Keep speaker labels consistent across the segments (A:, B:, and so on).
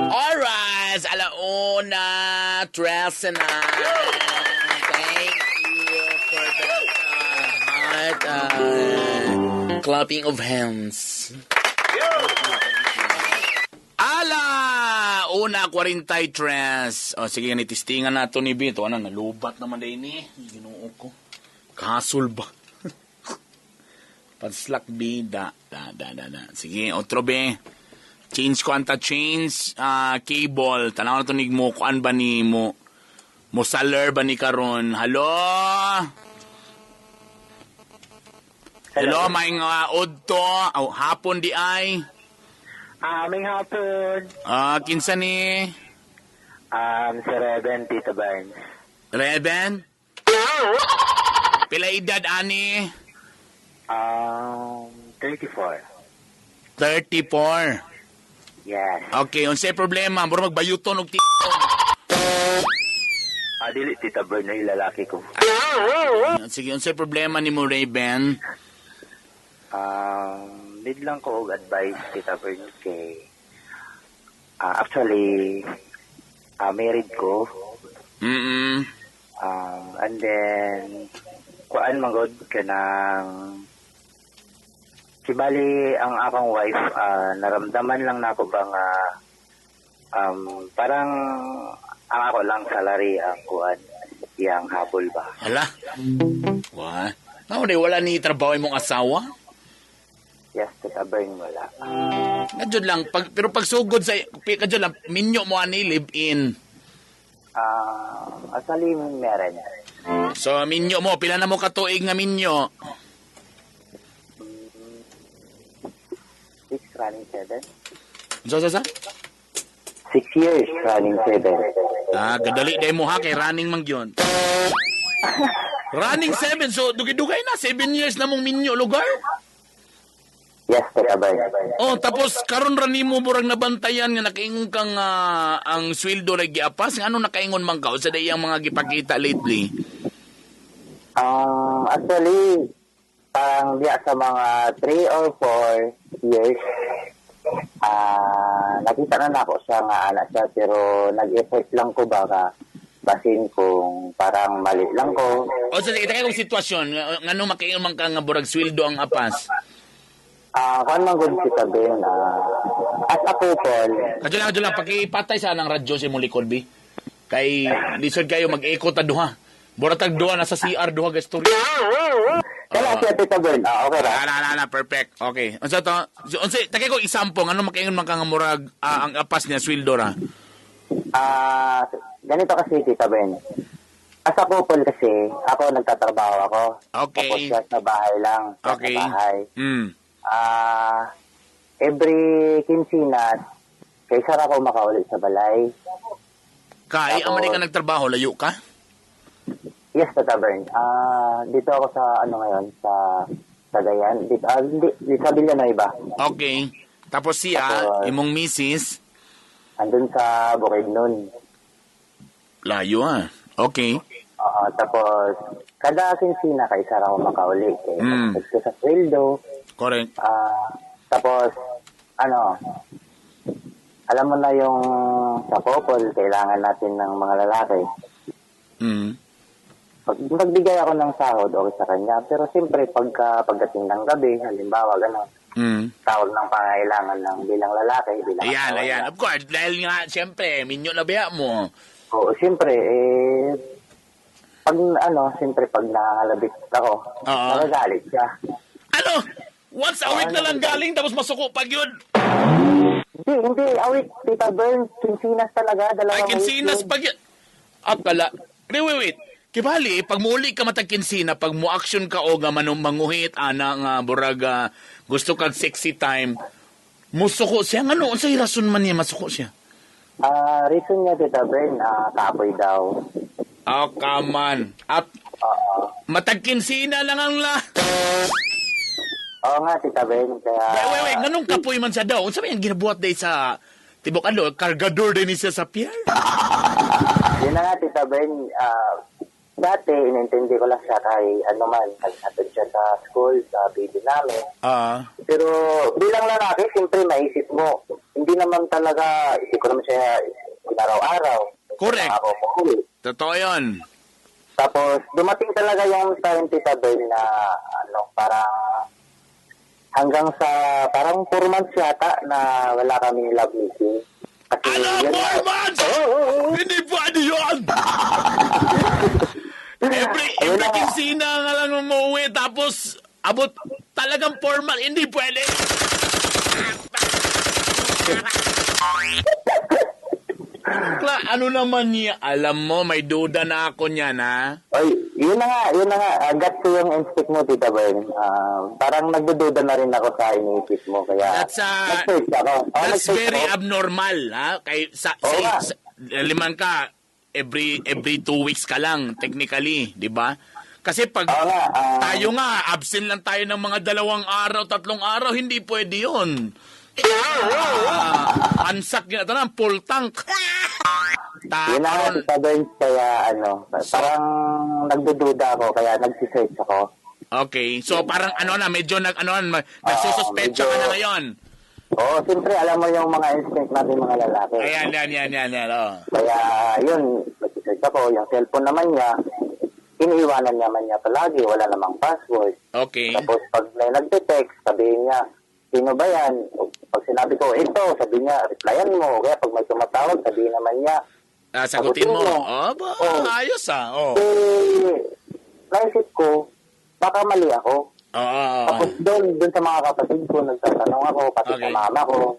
A: Alright, alauna, Tressa na. Thank you for that heart clapping of hands. Ala! Una, 43. O, sige, nitistingan na ito ni Bito. Ano, nalubat naman din ni. Ginoo ko. Kasul ba? Panslak bida. Sige, otro be. Change ko anta change cable. Tanaw na ito ni mo. Kuan ba ni mo? Mosaler ba ni karon? Hello? Hello, may odto. Hapon di ay.
B: Aming hapon.
A: Kinsa ni?
B: Si Reben, Tita Barnes.
A: Reben? Pila edad ani?
B: 34.
A: 34.
B: Yes.
A: Okay, unsay problema? Mura magbayuton og
B: Dili, Tita Barnes na yung lalaki ko.
A: Sige, unsay problema ni mo, Reben?
B: Need lang ko og advice, Tita Barnes, kay... actually, married ko. And then, kuan manggod ka ng... Kibali, ang akong wife, naramdaman lang na ako bang... parang ang ako lang salary ang kuan, yang habol ba.
A: Hala? What? Wala ni trabaho mong asawa?
B: Yes, Tita Barnes, wala.
A: Kadyo lang, pero pag sugod sa... Kadyo lang, minyo mo ani live-in.
B: Actually, meron.
A: So, minyo mo, pila na mo katuig nga minyo?
B: 6 running 7.
A: So?
B: 6 years running 7.
A: Gadali day mo ha, kay running mang yun. Running 7, so dugay-dugay na, 7 years na mong minyo lugar?
B: Yes, Tita Barnes.
A: Oh, tapos karon ra nimo murag nabantayan nga nakaingon kang ang sweldo ra giapas, ngano nakaingon man ka sa dayang mga gipakita lately?
B: Actually, parang diya sa mga 3 or 4 years, nakita na ako siya nga anak siya, pero nag-effort lang ko baka basin kung parang mali lang ko.
A: O sa kita kay sitwasyon, ngano makaingon man ka nga burag sweldo ang apas?
B: Kung man good si Tabin, as a couple...
A: Kadyo lang, pagkipatay sa anang radyo si Mulikod, B. Kay, lisod kayo mag-echo ta duha. Buratag duha, nasa CR duha, gastori.
B: Kaya siya, Tita Bern. Okay
A: na. Perfect. Okay. Unsa to? Takay ko isampong, ano makaingon man ka nga murag ang apas niya, sweldo ra?
B: Ganito kasi, Tita Bern. As a couple kasi, ako nagtatrabaho ako.
A: Okay.
B: Tapos siya sa bahay lang.
A: Okay.
B: Sa bahay.
A: Every
B: kinsinas, kaysa ako makaulit sa balay.
A: Kay, ang mali ka nagtrabaho, layo ka?
B: Yes, Tata Bern. Dito ako sa, ngayon, sa Cagayan. Dito, sa Villanueva.
A: Okay. Tapos siya, imong misis?
B: Andun sa Bukidnon.
A: Layo Okay.
B: Tapos, kada kinsina, kaysa ako makauli. Kaya, sa sweldo.
A: Correct.
B: Tapos, alam mo na yung sa couple, kailangan natin ng mga lalaki. Magbigay ako ng sahod, okay sa kanya. Pero siyempre, pagdating ng gabi, halimbawa, gano'n, tawag ng pangailangan ng bilang lalaki.
A: Ayan. Of course, dahil nga, siyempre, minyo na biya mo.
B: Oo, siyempre, siyempre, pag nangalabit ako, nagagalit siya.
A: Ano? Once a week na lang galing, tapos masuko pag yun?
B: Hindi, a week, Tita Bern, kinsinas talaga, dalawang week.
A: Kinsinas pag yun? Akala. Wait. Kibali, pag muli ka matagkinsina, pag mo-action ka o nga manguhit, nga buraga, gusto kag sexy time, musuko siya. Ano? Unsay rason man niya masuko siya?
B: Reason niya, Tita Bern, kapoy daw.
A: Come on. At matagkinsina lang ang
B: Oo nga, Tita Ben. Kaya...
A: Wait. Ganong kapoy man siya daw? Unsa ba yung ginabuhat day sa... Tibok kargador din siya sa pier?
B: Yun na nga, Tita Ben. dati, inintindi ko lang siya kahit ano man, naghatid siya sa school, sa baby namin. Pero bilang lalaki, siyempre maisip mo, hindi naman talaga, isip ko naman siya araw-araw.
A: Correct.
B: Ako umuwi.
A: Totoo yun.
B: Tapos, dumating talaga yung time, Tita Bel, na parang hanggang sa, parang 4 months yata na wala kaming love meeting. Kasi,
A: 4 months? Hindi pwede yun! every kinsina nga lang umuwi, tapos abot talagang 4 months, hindi pwede. Ano naman niya? Alam mo, may duda na ako niyan, ha?
B: Oy, yun na nga. Agad ko yung instinct mo, Tita Bern. Parang nagdududa na rin ako sa iniisip mo. Kaya, nag-search ako.
A: That's very abnormal, ha? Kay, liman ka, every 2 weeks ka lang, technically, di ba? Kasi pag tayo nga, absent lang tayo ng mga 2 araw, 3 araw, hindi pwede yun. Ansak yun. Ito na, full tank.
B: Yun na, Tita Bern, kaya parang nagdududa ako, kaya nagsisearch ako.
A: Okay, so parang medyo nagsususpecha ka na ngayon.
B: Oo, siyempre, alam mo yung mga instinct natin mga lalaki.
A: Ayan.
B: Kaya, yun, nagsisearch ako, yung cellphone naman niya, iniiwanan naman niya palagi, wala namang password.
A: Okay.
B: Tapos, pag may nagte-text, sabihin niya, sino ba yan? Pag sinabi ko, ito, sabi niya, replyan mo. Kaya pag may tumatawag, sabihin naman niya,
A: sagutin mo. Ayos
B: naisip ko, baka mali ako. Tapos doon sa mga kapatid ko, nagtatanong ako, pati sa mama ko.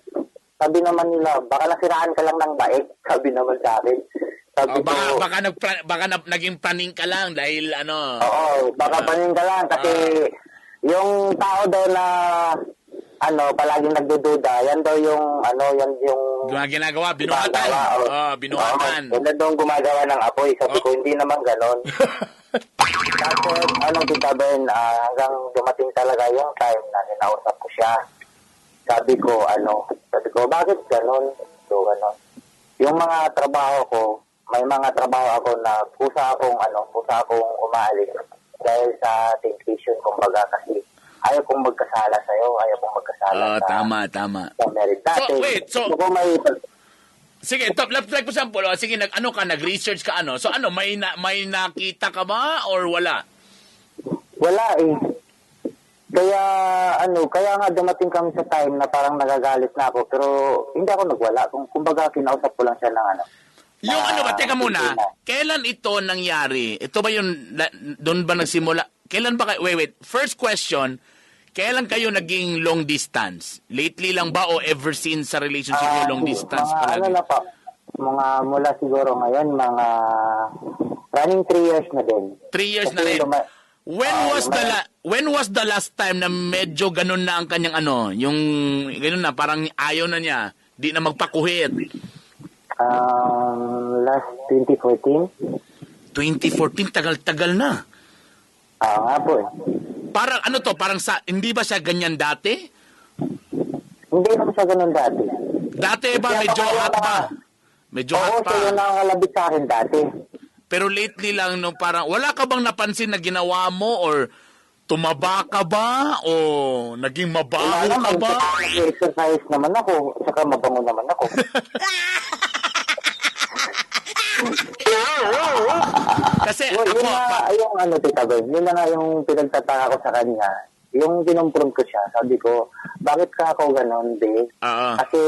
B: Sabi naman nila, baka nasiraan ka lang ng bait. Sabi naman sa akin. Sabi ko,
A: baka naging praning ka lang dahil
B: Oo, baka praning ka lang. Kasi yung tao daw na palaging nagdududa, yan daw yung
A: ginagawa, binuhatan. Binuhatan.
B: Yan daw gumagawa ng apoy. Sabi ko, hindi naman ganon. Tapos, Tita Ben, hanggang dumating talaga yung time na hinausap ko siya. Sabi ko, bakit ganon? So, yung mga trabaho ko, may mga trabaho ako na kusa akong umaalis dahil sa temptation, kumbaga, kasi ayaw kong magkasala sa'yo,
A: Tama.
B: Sa merit dati.
A: Sige, like for example, sige, nag-research ka, So, may nakita ka ba or wala?
B: Wala eh. Kaya nga dumating kami sa time na parang nagagalit na ako, pero hindi ako nagwala. Kumbaga, kinausap ko lang siya ng
A: Yung teka muna, kailan ito nangyari? Ito ba doon ba nagsimula? Kailan ba wait, first question, kailan kayo naging long distance? Lately lang ba o ever since sa relationship niyo long distance?
B: Mula siguro ngayon, mga running 3 years na din.
A: 3 years na rin. When was the last time na medyo ganun na ang kanyang yung ganun na, parang ayaw na niya, di na magpakuhit?
B: Last 2014.
A: 2014, tagal-tagal na.
B: Nga po eh.
A: Parang parang hindi ba siya ganyan dati?
B: Hindi naman siya ganun dati.
A: Dati ba medyo hot ba? Medyo hot pa.
B: Oo, siya yung nakalabit sa akin dati.
A: Pero lately lang, parang wala ka bang napansin na ginawa mo or tumaba ka ba o naging mabaho ka ba?
B: Nag-exercise naman ako, saka mabango naman ako.
A: Kasi
B: Tita Ben, yun na nga yung pinagtataka ko sa kanya. Yung kinumpront ko siya, sabi ko, bakit ka ako ganon, be? Kasi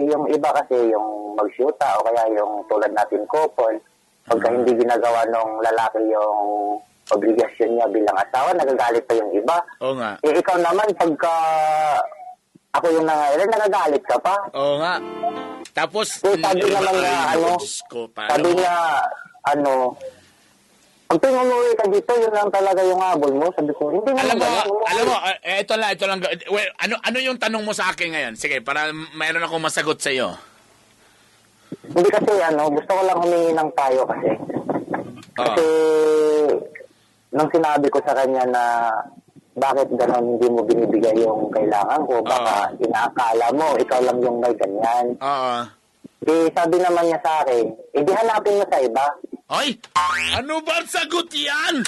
B: yung iba kasi, yung mag-shoota o kaya yung tulad natin couple, pagka hindi ginagawa ng lalaki yung obligasyon niya bilang asawa, nagagalit pa yung iba.
A: Oo nga.
B: Ikaw naman, pagka ako yung nangailan, nagagalit ka pa.
A: Oo nga. Tapos,
B: sabi naman na, sabi niya, pag umuwi ka dito, yun lang talaga yung habol mo. Sabi ko, hindi naman.
A: Alam mo, ito lang. Well, ano yung tanong mo sa akin ngayon? Sige, para mayroon akong masagot sa iyo.
B: Hindi kasi, gusto ko lang humingi ng payo kasi. Kasi, nung sinabi ko sa kanya na bakit gano'n hindi mo binibigay yung kailangan ko, baka inaakala mo, ikaw lang yung may ganyan. Sabi naman niya sa akin, di hanapin mo sa iba.
A: Ay, ano ba ang sagot yan?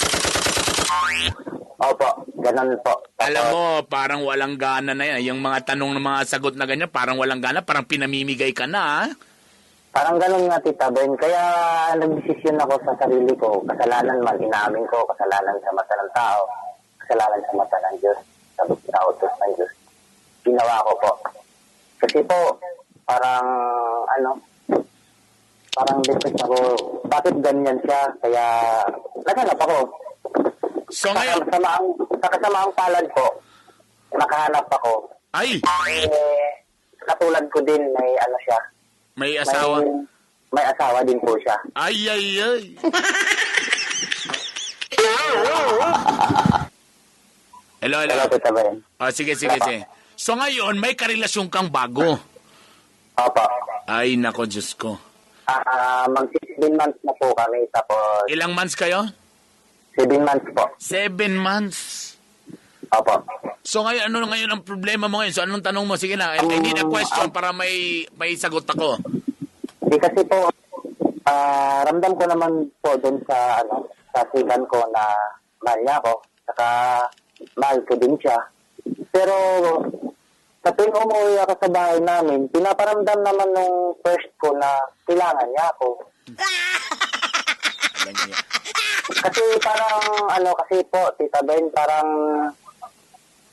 B: Opo, ganun po.
A: Alam mo, parang walang gana na yan. Yung mga tanong ng mga sagot na ganyan, parang walang gana, parang pinamimigay ka na, ha?
B: Parang ganun nga, Tita Ben. Kaya nagdesisyon ako sa sarili ko. Kasalanan man, inamin ko. Kasalanan sa mata ng tao. Kasalanan sa mata ng Diyos. Sa utos ng Diyos. Ginawa ko po. Kasi po, parang, parang depressed ako. Bakit ganyan siya? Kaya, naghanap ako.
A: So ngayon,
B: Sa kasamaang palad po, nakahanap ako.
A: ay,
B: Katulad ko din, may siya.
A: may asawa.
B: May asawa din po siya.
A: Ay, ay, ay. Hello, hello.
B: Hello, Tita Ben.
A: Sige. So ngayon, may karelasyon kang bago.
B: Opo.
A: Ay, nako, Diyos ko.
B: Mag-16 months na po kami. Tapos,
A: Ilang months kayo?
B: 7 months po.
A: 7 months.
B: Opo.
A: So ngayon, ano ngayon ang problema mo ngayon? So anong tanong mo? Sige na, I need a question para may sagot ako.
B: Hindi kasi po, ramdam ko naman po doon sa, sa sigan ko na mahal niya ako. Saka, mahal ko din siya. Pero, sa tuwing umuwi ako sa bahay namin, pinaparamdam naman nung first ko na kailangan niya ako. Kasi parang, kasi po, Tita Ben, parang,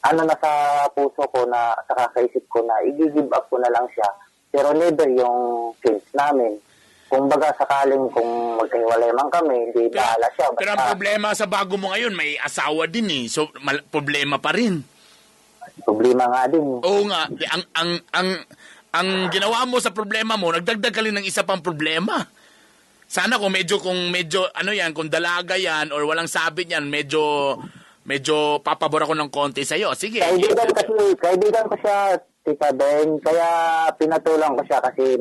B: nasa puso ko na, sa kakaisip ko na, i-give up ko na lang siya. Pero never yung feelings namin. Kung baga sakaling kung magkahiwalay man kami, hindi bahala siya.
A: Pero ang problema sa bago mo ngayon, may asawa din eh. So, problema pa rin.
B: Problema nga din.
A: Oo nga. Ang ginawa mo sa problema mo, nagdagdag ka rin ng isa pang problema. Sana kung medyo, kung dalaga yan or walang sabit yan, medyo papabor ako ng konti sa'yo. Sige.
B: Kaibigan ko siya, Tita Ben, kaya pinatulang ko siya kasi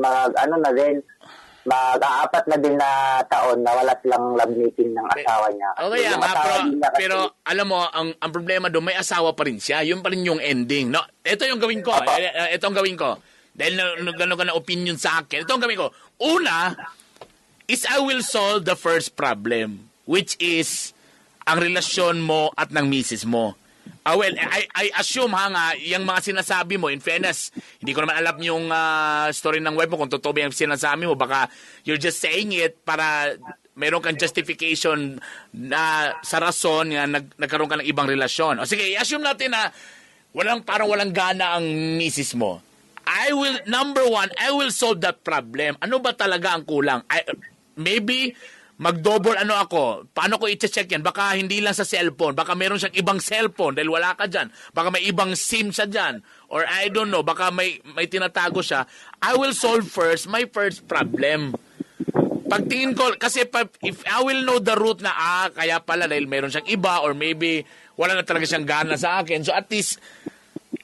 B: mag-aapat na din na taon na wala silang love meeting ng asawa niya.
A: Okay, pero alam mo, ang problema doon, may asawa pa rin siya. Yun pa rin yung ending. No? Ito yung gawin ko. Ito ang gawin ko. Dahil gano'n ka na opinion sa akin. Ito ang gawin ko. Una, is I will solve the first problem, which is ang relasyon mo at ng misis mo. Well, I assume nga, yung mga sinasabi mo, in fairness, hindi ko naman alam yung story ng wife mo, kung totoo ba yung sinasabi mo, baka you're just saying it para meron kang justification na sa rason nga nagkaroon ka ng ibang relasyon. O sige, i-assume natin na parang walang gana ang misis mo. Number one, I will solve that problem. Ano ba talaga ang kulang? Maybe mag-double ako. Paano ko i-check yan? Baka hindi lang sa cellphone. Baka meron siyang ibang cellphone dahil wala ka dyan. Baka may ibang SIM siya dyan. Or I don't know, baka may tinatago siya. I will solve first my first problem. Pagtingin ko, kasi if I will know the root na, kaya pala dahil meron siyang iba or maybe wala na talaga siyang gana sa akin. So at least,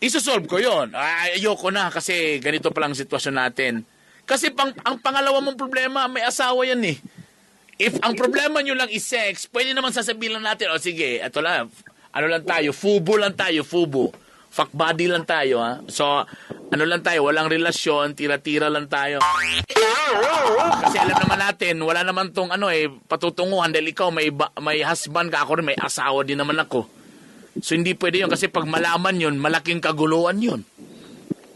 A: isosolve ko yon. Ayoko na kasi ganito palang sitwasyon natin. Kasi ang pangalawa mong problema, may asawa yan eh. If ang problema nyo lang is sex, pwede naman sasabihin lang natin, sige, ito lang, lang tayo, fubo lang tayo, fubo. Fuck body lang tayo, ha? So, lang tayo, walang relasyon, tira-tira lang tayo. Kasi alam naman natin, wala naman tong patutunguhan dahil ikaw may husband ka, ako rin may asawa din naman ako. So, hindi pwede yun kasi pag malaman yun, malaking kaguluhan yun.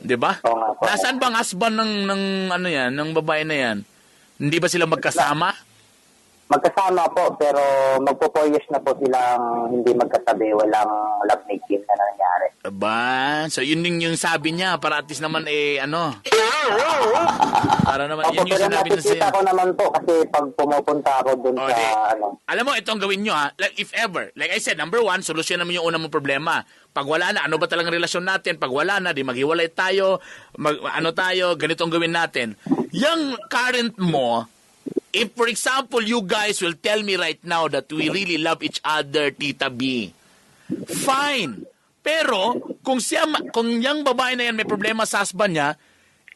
A: 'Di ba? Nasaan bang husband ng babae na yan? Hindi ba sila magkasama?
B: Magkasama po, pero magpo 4 years na po silang hindi magkatabi, walang love making na nangyari.
A: Aba, so yun yung sabi niya, para at least naman para naman, yun yung sinabi niya
B: sa'yo. Ko naman po, kasi pag pumupunta ako dun sa
A: Alam mo, itong gawin nyo like if ever, like I said, number one, solusyon naman yung una mong problema. Pag wala na, ano ba talagang relasyon natin? Pag wala na, di maghiwalay tayo, ganito ang gawin natin. Yung current mo, if, for example, you guys will tell me right now that we really love each other, Tita B, fine. Pero, kung yung babae na yan may problema sa husband niya,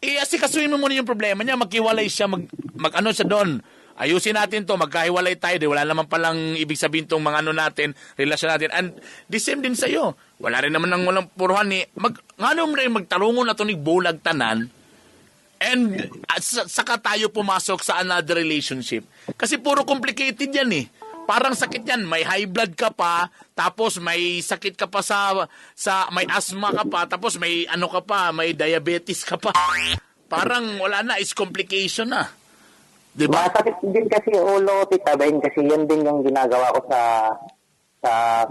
A: asikasuhin mo muna yung problema niya, maghiwalay siya, mag-ano siya doon. Ayusin natin to, magkahiwalay tayo, wala naman palang ibig sabihin tong mga relasyon natin. And the same din sa'yo. Wala rin naman ng walang puruhan ni, magtarungon na to ni bulag tanan, And saka tayo pumasok sa another relationship. Kasi puro complicated yan eh. Parang sakit yan. May high blood ka pa, tapos may sakit ka pa may asthma ka pa, tapos may ano ka pa, may diabetes ka pa. Parang wala na, is complication na. Diba?
B: Masakit din kasi ulo, Tita Ben, kasi yan din yung ginagawa ko sa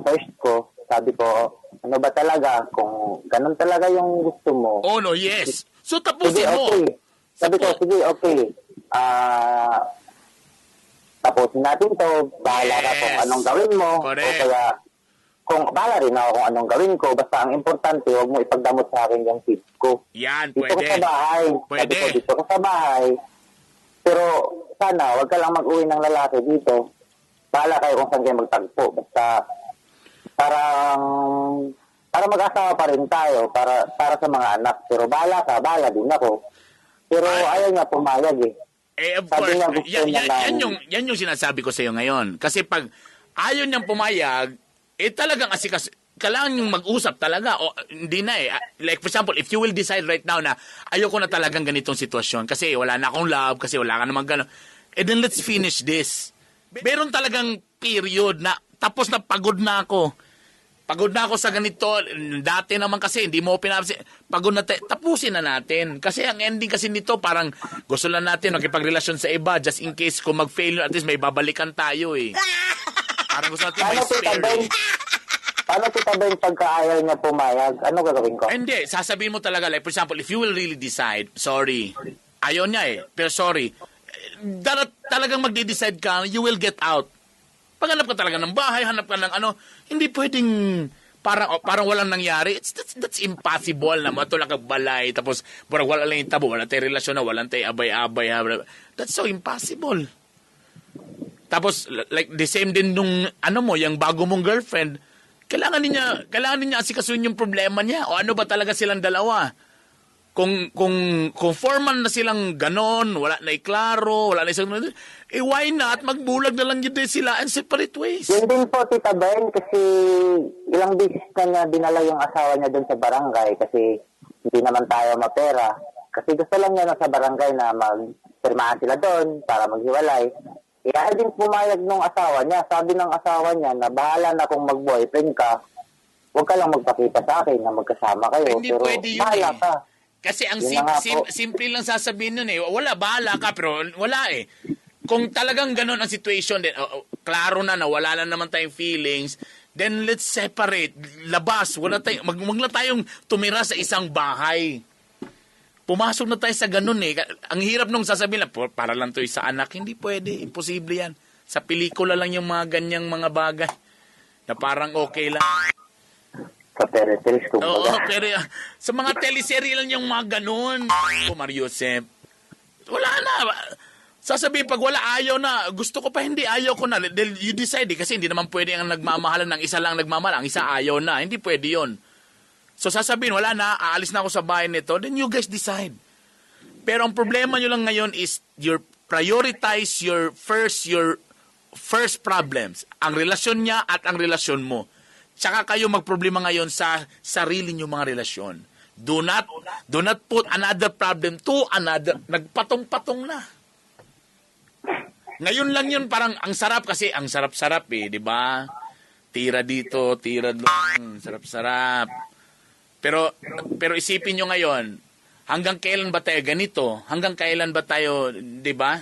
B: first ko. Sabi ko, ano ba talaga, kung ganun talaga yung gusto mo.
A: Oh no, yes. So tapusin
B: sige,
A: mo.
B: Okay. Sabi ko, sige, okay. Tapusin natin to. Bahala ka kung anong gawin mo.
A: Correct.
B: O kaya, bahala rin ako kung anong gawin ko. Basta ang importante, huwag mo ipagdamot sa akin yung tip ko.
A: Yan,
B: Dito
A: pwede.
B: ko sa bahay.
A: Pwede.
B: Sabi ko, dito ko sa bahay. Pero sana, huwag ka lang mag-uwi ng lalaki dito. Bahala kayo kung saan kayo magtagpo. Basta, para mag-asawa pa rin tayo, para sa mga anak. Pero bahala ka, bahala din ako. Pero ayaw niya pumayag eh.
A: Of
B: Sabi
A: course,
B: niya, gusto niya
A: yan yung sinasabi ko sa iyo ngayon. Kasi pag ayaw niyang pumayag, talagang kailangan yung mag-usap talaga. O, hindi na eh. Like for example, if you will decide right now na ayoko na talagang ganitong sitwasyon kasi wala na akong love, kasi wala ka naman gano'n, then let's finish this. Meron talagang period na tapos na pagod na ako. Pagod na ako sa ganito. Dati naman kasi, hindi mo pinapansin. Pagod na tapusin na natin. Kasi ang ending kasi nito, parang gusto lang natin makipagrelasyon sa iba just in case kung mag-fail, at least may babalikan tayo eh. Parang gusto natin may spare.
B: Paano Tita Ben pagka ayaw niya pumayag? Ano gagawin ko?
A: Hindi, sasabihin mo talaga, like for example, if you will really decide, sorry, ayaw niya eh, pero sorry, talagang magde-decide ka, you will get out. Pag hanap ka talaga ng bahay, hanap ka ng hindi pwedeng parang walang nangyari. That's impossible na matulak kang balay, tapos parang wala lang yung tabo, wala tayong relasyon na, walang tayong abay-abay. That's so impossible. Tapos, like, the same din nung, yung bago mong girlfriend, kailangan niya asikasuhin yung problema niya. O ano ba talaga silang dalawa? Kung formal na silang ganon, wala na iklaro, wala na isang, why not? Magbulag na lang yun sila and separate ways.
B: Yun din po, Tita Ben, kasi ilang beses na niya dinala yung asawa niya doon sa barangay kasi hindi naman tayo mapera. Kasi gusto lang niya na sa barangay na magpirmahan sila doon para maghiwalay. Kaya din pumayag nung asawa niya. Sabi ng asawa niya na bahala na kung mag-boyfriend ka, huwag ka lang magpakita sa akin na magkasama kayo.
A: Hindi
B: pero
A: pwede yun
B: bahala
A: eh.
B: ka.
A: Kasi ang simple lang sasabihin nun eh. Wala, bahala ka, pero wala eh. Kung talagang ganon ang situation, then, klaro na wala na naman tayong feelings, then let's separate. Labas. Wag na tayong tumira sa isang bahay. Pumasok na tayo sa ganon eh. Ang hirap nung sasabihin na, para lang to sa anak. Hindi pwede. Imposible yan. Sa pelikula lang yung mga ganyang mga bagay. Na parang okay lang.
B: Sa territories, kumbaga.
A: Oo, pero sa mga teleserye lang yung mga ganun. Mario Joseph. Wala na. Sasabihin, pag wala, ayaw na. Gusto ko pa, hindi, ayaw ko na. You decide eh, kasi hindi naman pwede ang nagmamahalan ng isa lang nagmamahal. Ang isa ayaw na. Hindi pwede yon. So sasabihin, wala na, aalis na ako sa bahay nito, then you guys decide. Pero ang problema nyo lang ngayon is prioritize your first problems. Ang relasyon niya at ang relasyon mo. Tsaka kayo magproblema ngayon sa sarili nyo mga relasyon. Do not put another problem to another. Nagpatong-patong na. Ngayon lang yun, parang ang sarap kasi, ang sarap-sarap eh, di ba? Tira dito, tira doon, sarap-sarap. Pero isipin nyo ngayon, hanggang kailan ba tayo ganito? Hanggang kailan ba tayo, di ba?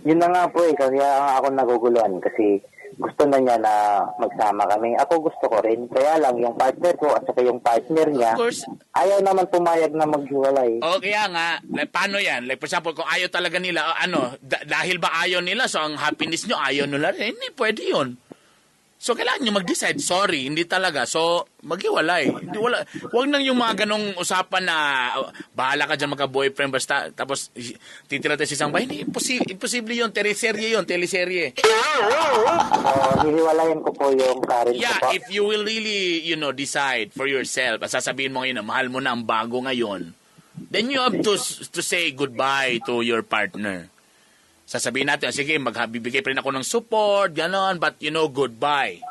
B: Yun na nga po eh, kaya ako naguguluhan kasi gusto na niya na magsama kami. Ako gusto ko rin. Kaya lang, yung partner ko at saka yung partner niya,
A: Of course.
B: ayaw naman pumayag na maghiwalay.
A: O kaya nga, like, paano yan? Like for example, kung ayaw talaga nila, dahil ba ayaw nila, so ang happiness nyo ayaw nila, hindi pwede yun. So kailangan nyo mag-decide, sorry, hindi talaga. So, maghiwalay. Huwag nang yung mga ganong usapan na bahala ka dyan magka-boyfriend basta tapos titira tayo sa isang bahay. Hindi, imposible yun. Teleserye.
B: So, hihiwalayan ko po yung karin ko
A: Yeah,
B: po.
A: if you will really, decide for yourself, at sasabihin mo ngayon na mahal mo na ang bago ngayon, then you have to say goodbye to your partner. Sasabihin natin, sige, magbibigay pa rin ako ng support, gano'n, but goodbye.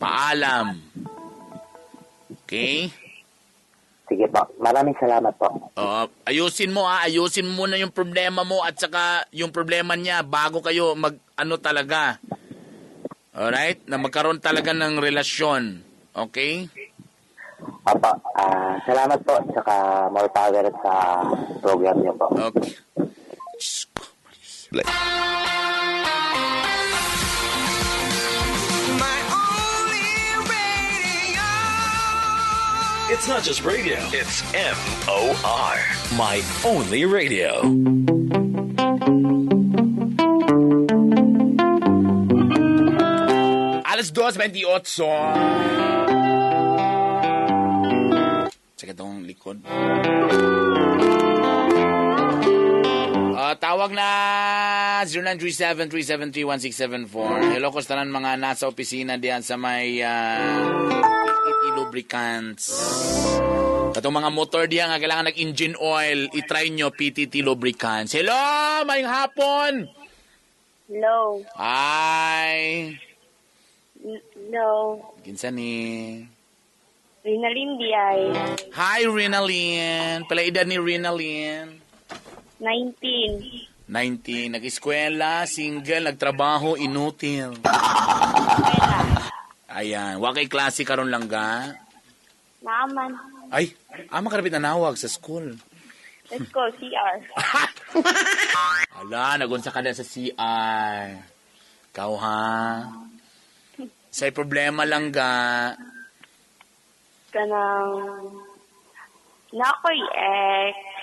A: Paalam. Okay?
B: Sige po. Maraming salamat po.
A: Ayusin mo ayusin mo muna yung problema mo at saka yung problema niya bago kayo talaga. Alright? Na magkaroon talaga ng relasyon. Okay?
B: Opo. Salamat po. Saka more power sa program niyo po.
A: Okay.
C: It's not just radio, it's M-O-R. My Only Radio.
A: Alas 2:28. Tsaka itong likod. Tawag na 0937-373-1674. Hello, kustanan mga nasa opisina diyan sa may PTT Lubricants. Katong mga motor diyan nga kailangan nag-engine oil, i-try nyo PTT Lubricants. Hello, mayong hapon.
D: Hello.
A: Hi.
D: Hello.
A: Kinsa ni?
D: Rinalyn di ay.
A: Hi, Rinalyn. Pala edad ni Rinalyn?
D: 19.
A: 19. Nag-eskwela, single, nagtrabaho, inutil.
D: Pera.
A: Ayan. Wakay klase karon lang ga.
D: Naaman.
A: Ay, makarapit na nawag sa school.
D: Let's go, CR.
A: Ala, nagunsa ka na sa CR. Ikaw ha? Say problema lang ga.
D: Kanang na ako'y ex.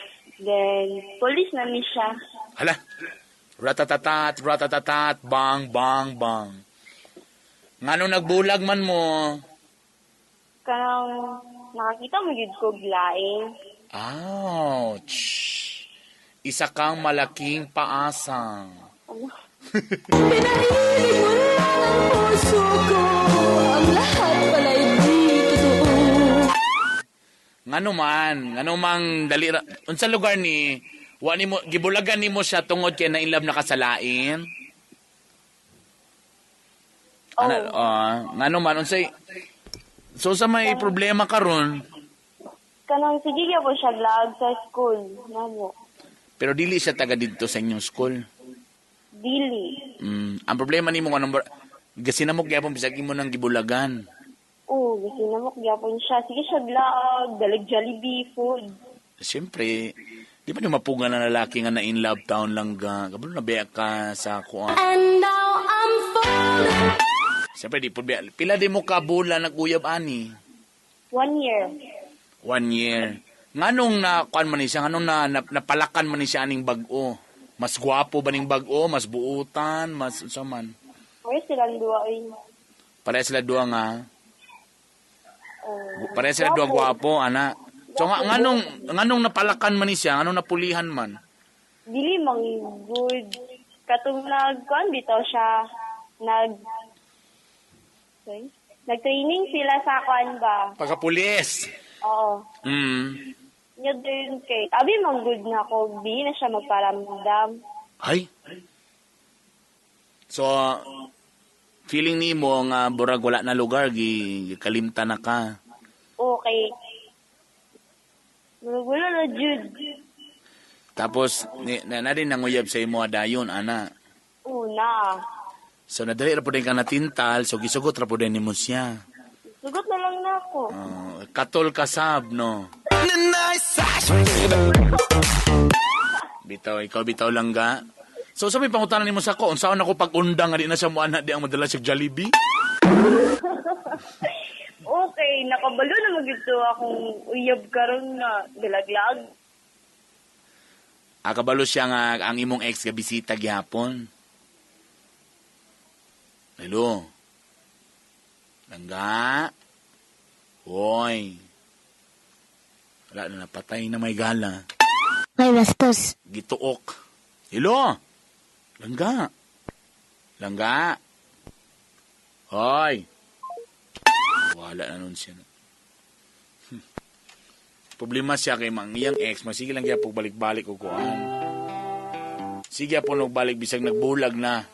D: Then, police na ni siya.
A: Hala. Ratatatat, bang, bang, bang. Nganong nagbulag man mo?
D: Kanang nakakita mo yun ko glaing.
A: Ouch. Isa kang malaking paasang.
E: Pinahilig mo lang ang puso ko. Ang lahat pala'y di totoo.
A: Ngano mang dali unsa lugar ni wani mo gibulagan nimo siya tungod kay nainlove na kasalain?
D: Oh.
A: Ngano man unsay so sa may problema karon
D: Kanang sige kaya po siya vlog sa school. Namo.
A: pero dili siya taga didto sa inyong school.
D: Dili.
A: Ang problema nimo kanang gasinamok gyapon bisag imo nang gibulagan.
D: Oo, gusto na mo gyapon siya. Sige siya vlog, dalag Jollibee food.
A: Siyempre, di ba ni mapuga na lalaki nga na in love town lang ga. Kabalo na beya ka sa kuan.
E: And now I'm falling.
A: Siyempre, di po beya. Pila di mo kabula naguyab ani?
D: 1 year.
A: 1 year. Nganong na kuan man ni siya? Nganong napalakan man ni siya aning bag-o? Mas gwapo ba ning bag-o? Mas buutan? Mas unsa man?
D: Pare silang duwa ay.
A: Pareha sila duha nga. Pareha sila duha gwapo, ana. So nganong napalakan man ni siya? Nganong napulihan man?
D: Dili mang good. Katong nagkuan bitaw siya nag-training sila sa kuan ba?
A: Pagkapulis.
D: Oo. Yun din kay. Abi mang good na ako. Di na siya magparamdam.
A: Ay. So, feeling ni mo nga burag wala na lugar, kalimta na ka.
D: Okay. Wala na Jude.
A: Tapos, na rin nanguyab sa imo adayon, ana.
D: Una.
A: So, nadali ra po din ka natintal, so gisugot ra po din mo siya.
D: Sugot na lang na ako.
A: Katol kasab, no? Ikaw bitaw lang ga. So, sabi pangutanan ni mo sa ko, unsaon ako pag-undang nga di na siya mo anak di ang madala siya Jollibee?
D: Okay, nakabalo na magito akong uyab karon na dilaglag.
A: Kabalo siya nga ang imong ex nga bisita gihapon. Hello? Langga? Hoy. Wala na napatay na may gala.
E: Ay, bastos.
A: Gituok. Hello? Langga? Langga? Hoy. Wala na nun siya. Problema siya kay mang iyang ex, masige lang kaya balik-balik o kuhan. Sige po nagbalik bisag nagbulag na.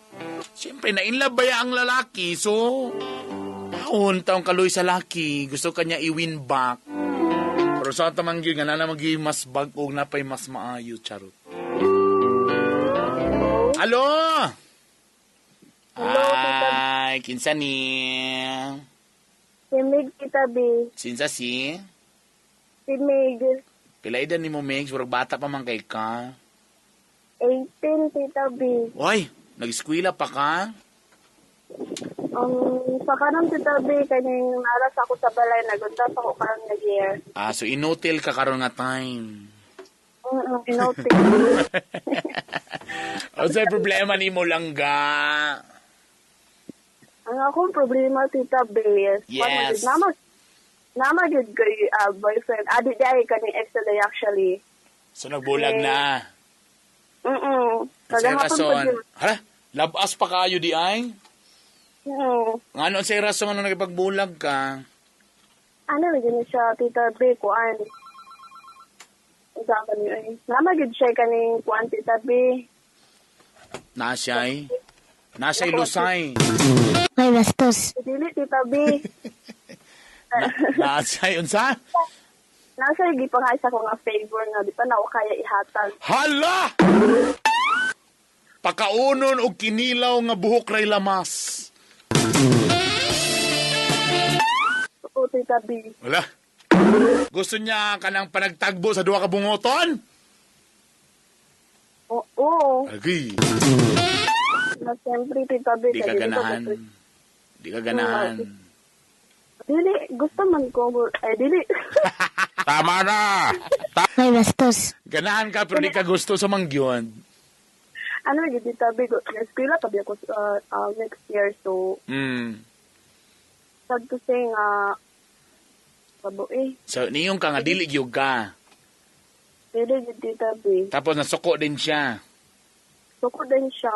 A: Siyempre, na-inlove ba ang lalaki? So, taon kaluy sa laki. Gusto kanya i-win back. Pero Pero sa tamang yun, nga na magi mas bag-og na pa'y mas maayo, charot. Hello?
D: Hello, Tita.
A: Ay, kinsa ni?
D: Si Mig, Tita B.
A: Sinsa si?
D: Si Mig.
A: Pila edad ni mo, Megs? Murag bata pa man kay ka.
D: 18, Tita B.
A: Uy, nag-eskwela pa ka?
D: Sa kanang Tita B, kanyang naras ako sa balay, nagundas ako karang nag-year.
A: So inutil ka karon nga time.
D: Inote.
A: O sa'y problema ni mo lang ga?
D: Ang akong problema, Tita B, is,
A: Yes.
D: Nama yun kay boyfriend. Adi day kanyang ex na day actually.
A: So nagbulag na.
D: Kagahapon
A: Sa
D: po
A: rason.
D: yun.
A: Hala, labas pa kayo di ay? Ano sa rason ano nagipagbulag ka?
D: Ano yun siya, Tita B, kuan. Usapan niyo eh. Nama yun siya kanyang kuan, Tita B.
A: Nasa'y lusay.
E: May bastos.
D: Dili, Tita B.
A: Nasa'y unsa?
D: Nasa gipangaysa ko nga favor nga di pa na ako kaya ihatag.
A: Hala! Pakaunon og kinilaw nga buhok ray lamas.
D: Oo, Tita B.
A: Wala. Gusto niya kanang panagtagbo sa duha ka bungoton?
D: Oo.
A: Agi.
D: Na siyempre, Tita B.
A: Di ka ganahan. Di ka ganahan.
D: Dili, gusto man ko. Dili.
A: Tama na!
E: May bastos.
A: Ganahan ka pero di ka gusto sa mangyon.
D: Ano yun, Tita B. Eskwela tabi ako next year. So, sad to say nga, sabo eh.
A: So, niyong ka nga, dili gyud ka.
D: Dili yun, Tita B.
A: Tapos nasuko din siya.
D: Suko din siya.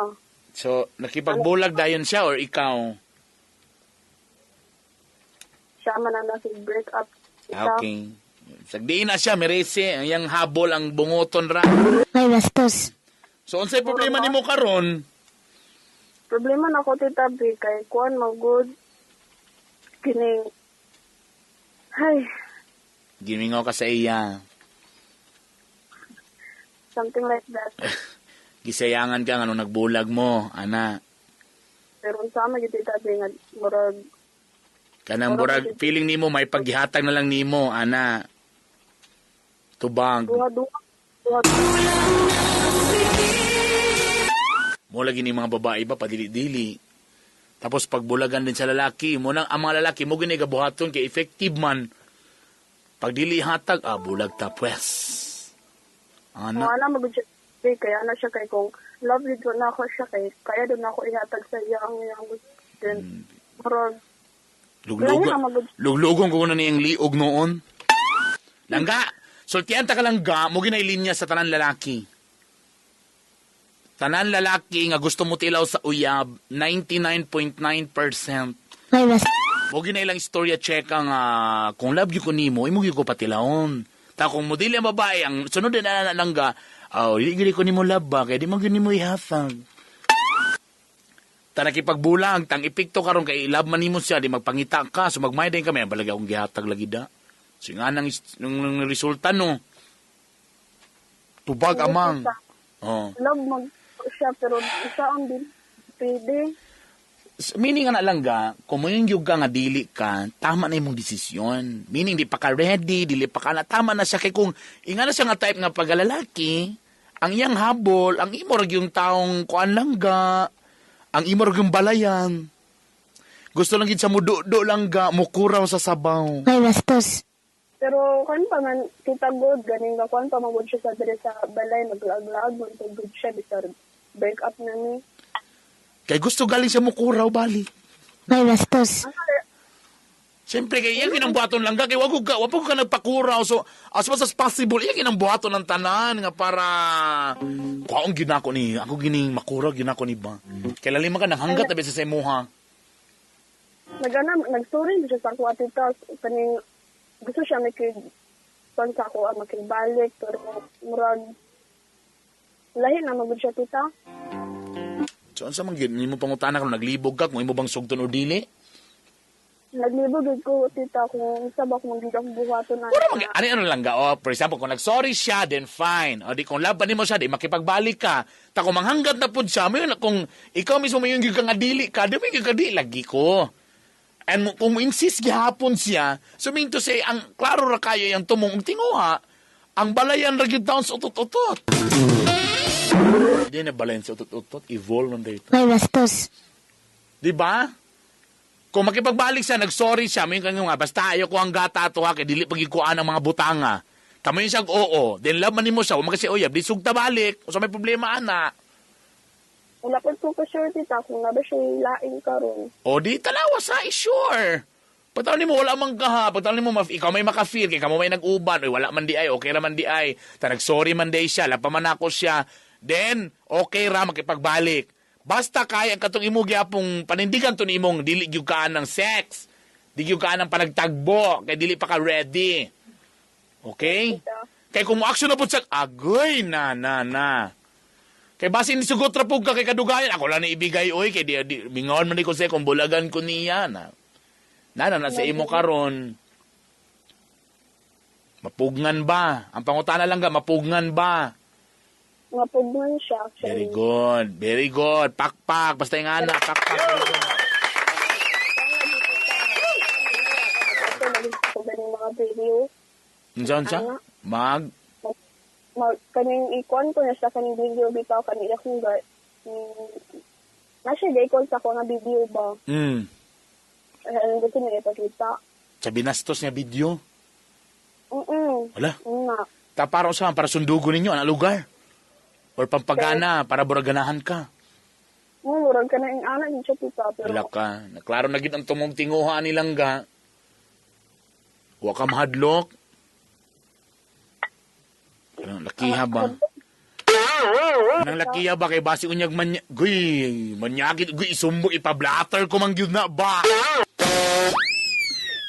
A: So, nakipagbulag dayon siya or ikaw?
D: Siya man ang nasi-break up. Tita.
A: Okay. Sagdiin na siya, merese. Ang yang habol ang bungoton ra.
E: May bastos.
A: So, unsay problema nimo karon?
D: Problema na ko, Tita B. Kay kuan mag-good. Kining. Ay,
A: Gimingaw ka sa iya.
D: something like that.
A: Gisayangan ka nga nung nagbulag mo, ana.
D: Pero sama gid, Tita B. Nga, murag,
A: Kanang burag feeling nimo may paghihatag na lang nimo, ana. Tubang.
D: duha-duha.
A: Mo lagi ni mga babae ba padili-dili. Tapos pagbulagan din sa lalaki, mo nang ang mga lalaki mo gini gabuhaton kay effective man. Pag dili hatag, bulag ta pwes. Ana.
D: Wala magud siya. Kaya na siya kay kung love video na ako siya kay kaya doon ako ihatag sa iya ang iyang gusto. Then, murag,
A: Luglugon ko na niyang liog noon. Langga, sultihan ta ka langga, mo ginay linya sa tanan lalaki. Tanan lalaki nga gusto mo tilaw sa uyab, 99.9%.
E: May bastos.
A: Mo ginay lang istorya checka nga, kung love ko nimo, imo gyud ko patilawon. Ta kung mo dili ang babae, ang sunod na langga, dili ko nimo love ba, kaya di mo gyud nimo ihatag. Nakipagbulag, tang ipikto karon kay love man nimo siya, di magpangita ka, so magmayday kami, balagi akong gihatag lagi da. So nga nang resulta no. Tubag amang. Oh.
D: love mag siya pero isa ang din. Pwede.
A: Meaning nga na lang ga, kung mo yung yuga nga dili ka, tama na imong desisyon. Meaning di pa ka ready, dili pa ka na, tama na siya. Kay kung inga na siya nga type nga pagalalaki, ang iyang habol, ang imorag yung taong kuan lang ga, ang imorag yung balayan. Gusto lang gid sa mudo-do lang ga, mukuraw sa sabaw.
E: May bastos.
D: Pero kan pa man kita good ganing ka kan pa magud siya sa dire sa balay naglag-lag mo to good siya bisar break up na ni.
A: Kay gusto galing siya mukuraw, bali.
E: May bastos.
A: Siyempre, kay iyan kinambuhaton lang ka, kay wag ko ka nagpakuraw. So, as much as possible, iyan kinambuhaton ng tanan nga para, kaong ginako ni, ako gining makuraw, ginako ni ba? Kaya lalim ka, nanghanggat na sa imuha.
D: Nagsurin siya sa kuha tita. Kaning, gusto siya pan sa ako makibalik. Pero murag, lahi na magod siya tita.
A: So, ano sa mga mo pangutana kung naglibog ka, kung imo bang sugton o dili?
D: naglibog ko, tita, kung sa ba kung hindi ako buhaton na.
A: Puro ano lang ga, for example, kung nag-sorry siya, then fine. O di kung laban mo siya, di makipagbalik ka. Ta kung manghanggat na po siya, may kung ikaw mismo may yung ka nga dili ka, di may yung ka di, lagi ko. And kung insist gihapon siya, so mean to say, ang klaro ra kayo yung tumong tinguha, ang balayan ra gyud taon sa utot-utot. Hindi na balayan sa utot-utot, evolve nun dito.
E: May bastos.
A: Di ba? Kung makipagbalik siya, nag-sorry siya, may kanya nga, basta ayaw ko ang gata ato ha, kaya dili pagikuan ang mga butanga. Tamo yun siya, oo. Then laban mo siya, umag kasi, oyab, di sugta balik. O sa may problema, ana.
D: Wala pa po sure, tita, kung na ba siya laing karon.
A: O di, talawa sa, sure. Pagtawin mo, wala man ka ha. Pagtawin mo, ikaw may makafeel, kaya kamo may nag-uban. Oy, wala man di ay, okay raman di ay. Ta nag-sorry man di siya, lapaman ako siya. Then, okay ra, makipagbalik. Basta kaya katong imo gyapong panindigan to ni imong dili gyud kaan ng sex. Dili gyud kaan ng panagtagbo, kay dili pa ka ready. Okay? Kay kung mo action na pud sa agoy na. Kay basin ni sugot ra pug ka kay kadugayan, ako lang na ibigay oy kay di mingon man di ko sa kung bulagan ko niya na. Na sa imo karon. Mapugnan ba? Ang pangutana lang ga mapugnan ba?
D: Mapugnan siya,
A: Very
D: actually.
A: good. Very good. Pakpak. Basta yung anak. Pakpak.
D: Ito, nag-isip ng mga video.
A: Diyan siya? Mag?
D: Kaning ikon ko na siya, kaning video bitaw, kaning akong nasa day ko sa ko na video ba? Gusto niya ipakita.
A: Sa binastos niya video? Wala?
D: Nga.
A: Para saan? Para sundugo ninyo? Anong lugar? Or pampagana? Para buraganahan ka?
D: Murag ka na yung anak niya siya, tita. Pero,
A: Wala ka. Naklaro na gid ang tumong tinguha nilang ga. Huwag ka mahadlok. Anong lakiha ba? Anong lakiha ba? Kay basi unyag manyakit. Guy, isumbo, ipablatter ko man gyud na ba?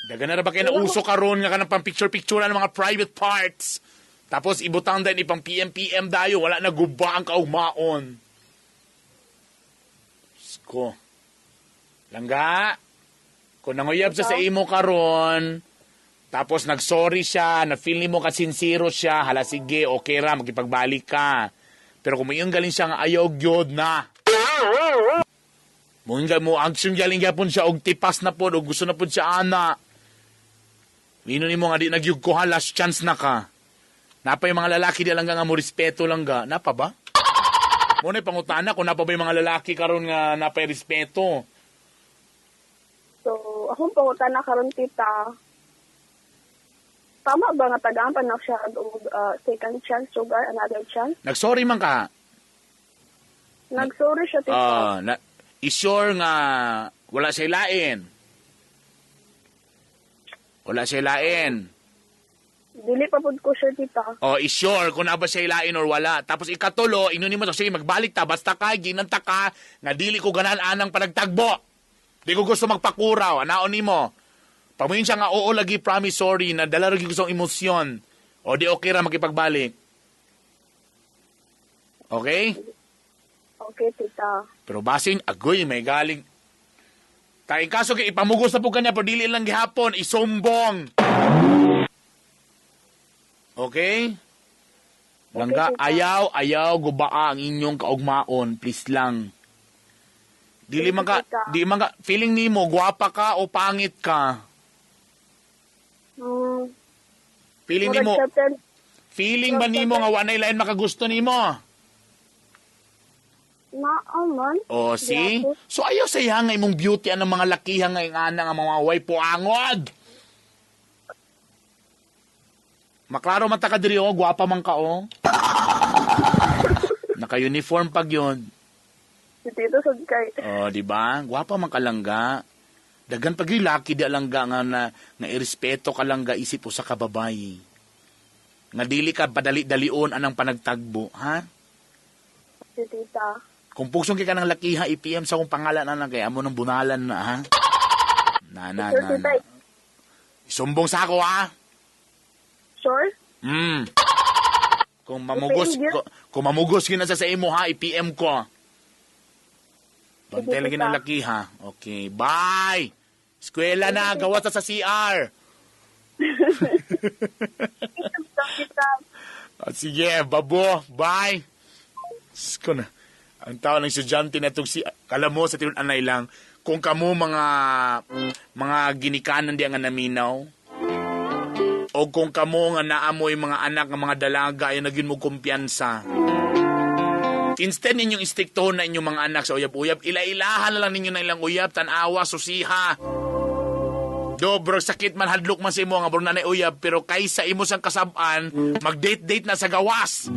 A: Daga na ba kayo na uso karon nga ka ng pang-picture-picture ng mga private parts? Tapos ibutang din ipang PM dayo, wala na guba ang kaugmaon. Sko. Langga. Kung nanguyab siya sa imo karon, tapos nag-sorry siya, na-feel ni mo kasinsiro siya, hala sige, okay ra, makipagbalik ka. Pero kung mayroong galing siya nga ayaw gyud na. Mo action galing gyapon siya og tipas na pod og gusto na pod siya ana. Mino ni mo nga di nagyug ko ha, last chance na ka. Napa yung mga lalaki di lang nga mo respeto lang ga. Napa ba? Muna pangutana kung napa ba yung mga lalaki karon nga napa yung respeto.
D: so, akong pangutan na karon tita. Tama ba nga tagaan pa na siya second chance, sugar, another chance?
A: Nagsorry man ka.
D: Nag-sorry siya, tita.
A: Isure nga wala siya lain. Wala siya lain.
D: Dili pa pud ko siya, tita.
A: Isure kung na ba siya ilain or wala. Tapos ikatulo, inunin mo to, sige, magbalik ta. Basta ka, ginanta ka, nga dili ko ganan anang panagtagbo. Di ko gusto magpakuraw. Anaon ni mo. Pamuyin siya nga, oo, lagi promise, sorry, na dala lagi gusto emosyon. O di okay ra makipagbalik. Okay?
D: Okay, tita.
A: Pero basin, agoy, may galing. Kaya kaso kay ipamugos na po kanya, pero dili lang gihapon, isumbong. Okay? Langga,
D: Okay,
A: ayaw, gubaa ang inyong kaugmaon. Please lang. Dili man ka, feeling nimo, gwapa ka o pangit ka? Feeling ba nimo nga wanay lain makagusto nimo?
D: Naaman.
A: See? So ayaw saya nga imong beauty ang mga lakihan nga yung ana nga mga way puangod. Maklaro man ta ka diri gwapa man ka Naka-uniform pag yun.
D: Si Tito Sudkay.
A: Di ba? Gwapa man ka langga. Dagan pag yung laki di alangga nga irespeto ka langga isip o sa kababayi. Nga dili ka padali-dalion anang panagtagbo, ha?
D: Si Tita.
A: Kung pugsong ka ng lakiha, i-PM sa kong pangalan na kaya mo ng bunalan na, ha? Na. Isumbong sa ako, ha?
D: Sure?
A: Kung mamugos ka na sa imo, ha? I-PM ko. Don't tell ng laki, ha? Okay, bye! Eskwela na, gawa sa CR. Sige, babo, bye. Sko na. Ang tao ng estudyante na itong si... Kala mo sa tinun anay lang, kung kamo mga ginikanan di nga naminaw, o kung kamo nga naamoy mga anak ng mga dalaga ay naging mo kumpiyansa. Instead ninyong istiktohon na inyong mga anak sa uyab-uyab, ila-ilahan na lang ninyo na ilang uyab, tanawa, susiha. Dobro, sakit man, hadlok man sa imo nga bro nanay uyab, pero kaysa imo sang kasab-an, mag-date-date na sa gawas.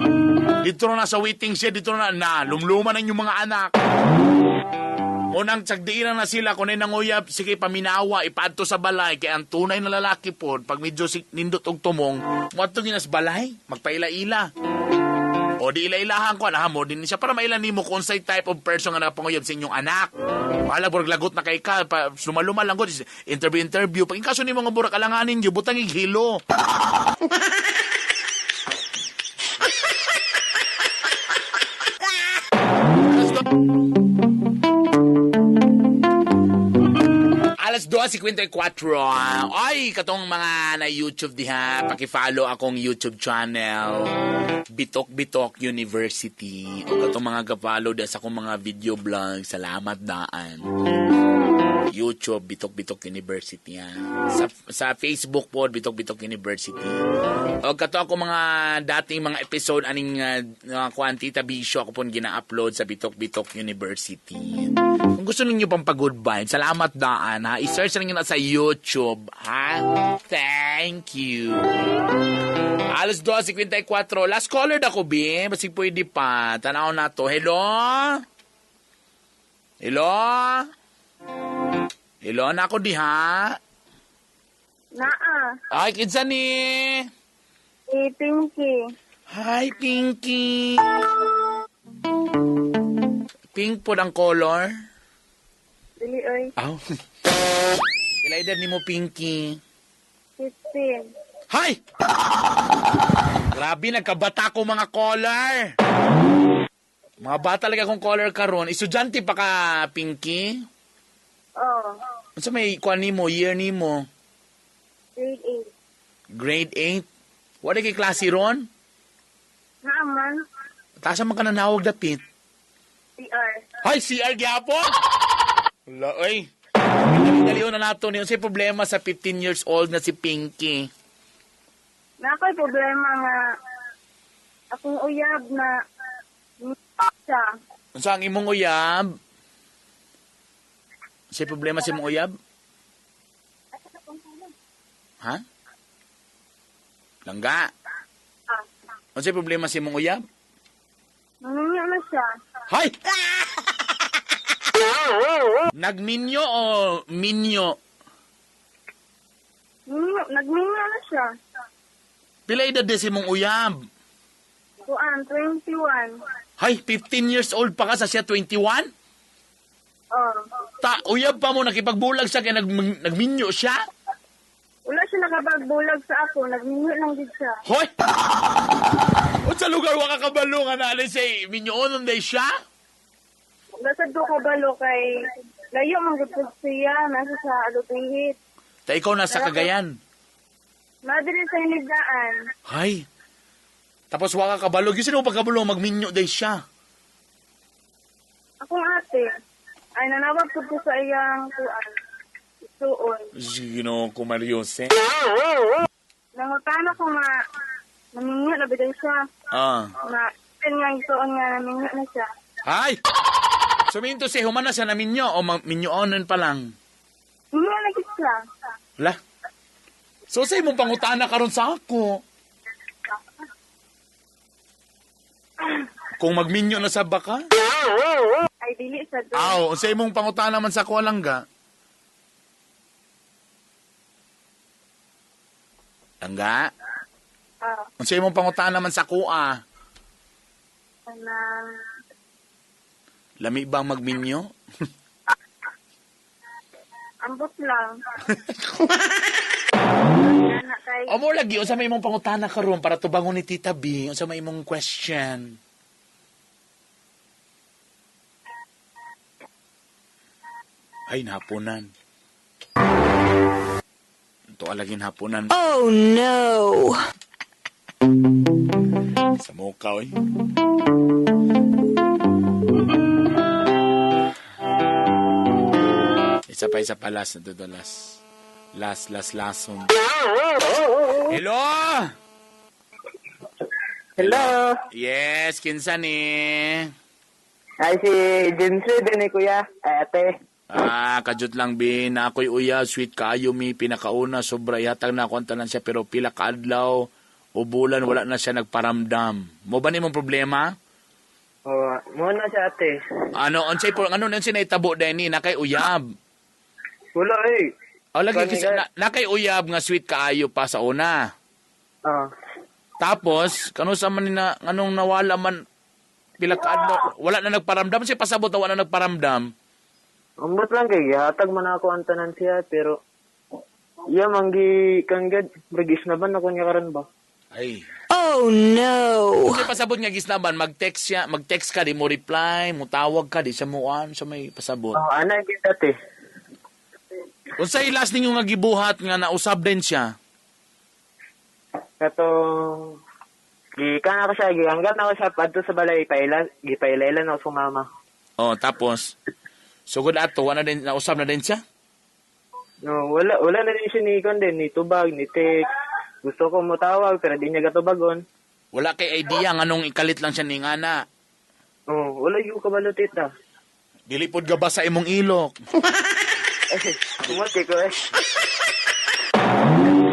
A: Dito na sa waiting shed, dito na lumluman ang inyong mga anak. Unang tsagdiinan na sila, kung nang uyab, sige paminawa, ipaadto sa balay, kaya ang tunay na lalaki po, pag medyo nindot og tumong, muadto ginas balay, magpaila-ila. O di ila-ilahan ko, mo din siya para mailan mo kung say type of person nga napanguyab sa inyong anak. Wala, burag lagot na kay ka, sumaluma lang ko, interview. Pag kaso ni mga burak alanganin nyo, butang ighilo. Alas 2:54. Ay, katong mga na YouTube diha, paki-follow akong YouTube channel, Bitok University. O katong mga ka-follow da sa akong mga video vlog, salamat daan. YouTube, Bitok University. Sa Facebook po, Bitok University. O kato ako mga dating mga episode aning Quantita Bisyo ako pong gina-upload sa Bitok University. Kung gusto ninyo pang pag-goodbye, salamat daan ha. I-search na na sa YouTube ha. Thank you. Alas 2:54. Last caller na ko, B. Basi pwede pa. Tanaw na to. Hello? Hello, na ako diha.
D: Naa.
A: Ay, kinsa ni?
D: Pinky.
A: Hi, Pinky. Pink po ang color.
D: Dili, oy.
A: Aw. Kila edad ni mo, Pinky?
D: 15.
A: Hi! Grabe, nagkabata ko mga color. Mga bata talaga akong color karon. Estudyante pa ka, Pinky?
D: Oh.
A: Ano may kuan nimo, year nimo?
D: Grade 8.
A: Grade 8? Wala kay klase ron?
D: Naaman.
A: Tasa man ka nanawag dapit.
D: CR.
A: Ay, CR gyapon? Wala, oy. Dalion na nato niyo. Sa problema sa 15 years old na si Pinky.
D: Nakoy problema nga akong uyab na siya.
A: Ano sa ang imong uyab? Sa problema sa imong uyab? Ha? Langga. Ano sa problema sa imong uyab?
D: Nanginyo na siya.
A: Hay! Nagminyo o minyo?
D: Nagminyo na siya.
A: Pila edad din si mong uyab?
D: Kuan, 21.
A: Hay, 15 years old pa ka sa siya 21?
D: Oh.
A: Uyab pa mo, nakipagbulag siya kaya nagminyo siya?
D: Wala siya nakapagbulag sa ako. Nagminyo lang din siya.
A: Hoy! O sa lugar wa ka kabalungan na alin say, minyoon day siya?
D: Gasad ko kabalo kay layo man gud siya. Nasa sa Alupihit.
A: Ta ikaw nasa Cagayan.
D: Madiri sa Hinigdaan.
A: Hay! Tapos wa ka kabalog. Yung sino pagkabulong, magminyo day siya.
D: Akong ate, ay nanawag ko sa iyang kuan. Isuon.
A: Sino ko Mariose?
D: Nangutana ko nga, naminyo na biday siya. Na, nga isuon nga naminyo na siya.
A: Hay! Suminto si human na siya na minyo o minyoonan pa lang?
D: Minyo na gid siya.
A: Wala. So sa imong pangutana karon sa ako. Kung magminyo na sa baka?
D: Ay, dili sa doon.
A: Aw, sa imong pangutana man sa ko langga. Langga? Sa imong pangutana man sa kuha. Lami bang magminyo?
D: Ambot lang.
A: Amo lagi, unsa may imong pangutana karon para tubangon ni Tita B? Unsa may imong question? Ay, napunan. Ito alagin hapunan.
E: Oh no!
A: Sa mukaw eh. Isa pa, last na to, last. Last. Hello?
B: Hello.
A: Yes, kinsa ni?
B: Ay, si Jinsu din ni Kuya. Ay, ate.
A: Kajut lang bin, na ako'y uya, sweet kaayo mi, pinakauna, sobra, ihatag na ako ang tanan siya, pero pila kaadlaw, o bulan, wala na siya nagparamdam. Mo ba ni mong problema?
B: Muna siya, ate.
A: Ano unsay naitabo din ni, nakay uyab.
B: Wala, eh.
A: O, lagi kasi, nakay uyab nga sweet kaayo pa sa una. Tapos, kano sa man na, anong nawala man, pila kaadlaw, wala na nagparamdam, siya pasabot na wala na nagparamdam.
B: Ambot lang kay hatag man ako ang tanan siya pero iya manggi kanggad bagis na ba na kunya karon ba?
A: Ay.
E: Oh no!
A: Kasi pasabot nga gisnaban, mag-text ka, di mo reply, mo tawag ka, di siya muan, sa may pasabot.
B: Ana kita te.
A: Unsay last ninyo nga gibuhat nga nausab din siya?
B: Katong gikan ako siya, gihanggat na ako siya padto sa balay gipailan ako sa mama.
A: Oh, tapos sugod ato, wala din nausab na din siya?
B: No, wala na din siya ni kon din, ni tubag, ni text. Gusto ko mo tawag pero di niya gatubagon.
A: Wala kay idea nganong ikalit lang siya ning ana.
B: Wala yung kabalo tita.
A: Dili pod gaba sa imong ilok.
B: Kumati ko eh.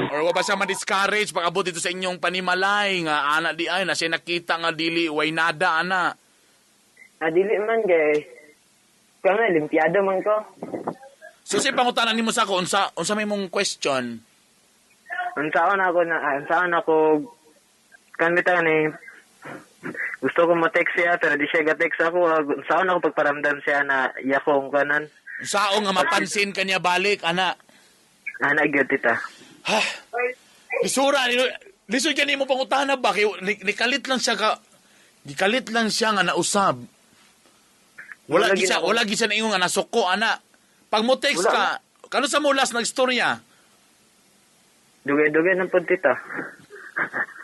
A: Or wa ba siya ma-discourage pag abot dito sa inyong panimalay nga ana di ay na siya nakita nga dili way nada ana.
B: Dili man gay. Kaya limpiado man ko.
A: So say pangutanan nimo sa ako unsa may mong question?
B: Unsaon ako kanita ni gusto ko mo-text siya pero di siya ga-text ako. Unsaon ako pagparamdam siya na yakong kanan.
A: Sao nga mapansin kanya balik ana?
B: Ana gyud tita.
A: Ha? Lisura lisod ka nimo pangutana ba kay nikalit lang siya nga nausab. Wala gisa na ingon nga nasuko ana. Pag mo text ka, kano sa mo last nagstorya?
B: Dugay-dugay ng tita.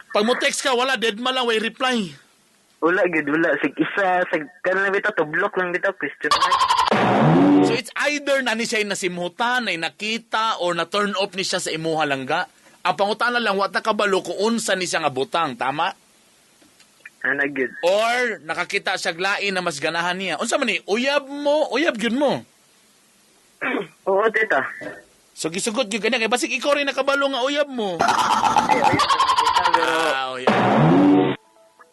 A: Pag mo text ka, wala dead man lang way reply.
B: Wala gid wala sig isa sa kanang bitaw to block lang bitaw question mark.
A: So it's either na ni siya nasimutan, ay nakita, or na turn off ni siya sa imuha langga. Ang pangutana lang, wata kabalo kung unsa ni siya nga butang, tama?
B: Ana gid.
A: Or nakakita siya glain na mas ganahan niya. Unsa man ni, uyab gyud mo.
B: Oo tita.
A: So gisugot gyud kanya kay basig ikaw rin nakabalo nga uyab mo. Uyab.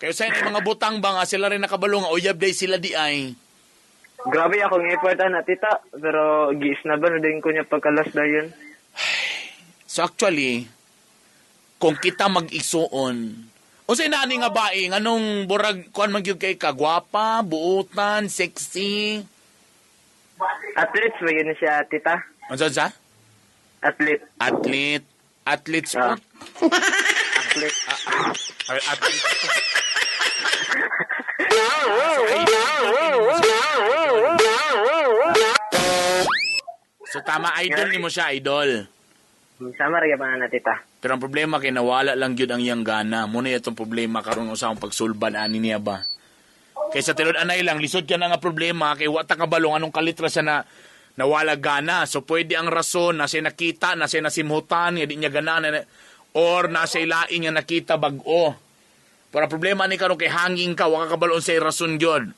A: Kayo sa yung mga butang ba nga sila rin nakabalo nga uyab day sila di ay.
B: Grabe akong effort na tita pero gis na ba na din ko niya pagkalas dayon.
A: So actually, kung kita mag-isuon, o sa inani nga bae, anong burag, kuan man gyud kay kagwapa, buutan, sexy?
B: Athlete ba yun siya tita?
A: Ano sa?
B: Athlete.
A: Athlete sport?
B: Athlete.
A: Athlete sport. So tama, idol ni mo siya, idol.
B: Sama rin pa na tita.
A: Pero ang problema kay nawala lang gyud ang iyang gana. Muna itong problema karon sa akong pagsulban ani niya ba. Kaysa tilod anay lang lisod ka na nga problema kay wa ta kabalong anong kalitra siya na nawala gana. So pwede ang rason na siya nakita, na siya nasimhutan, di niya gana or na siya ilaing nga nakita bag-o. Pero ang problema ni karon kay hanging ka, wa ka kabalon sa rason gyud.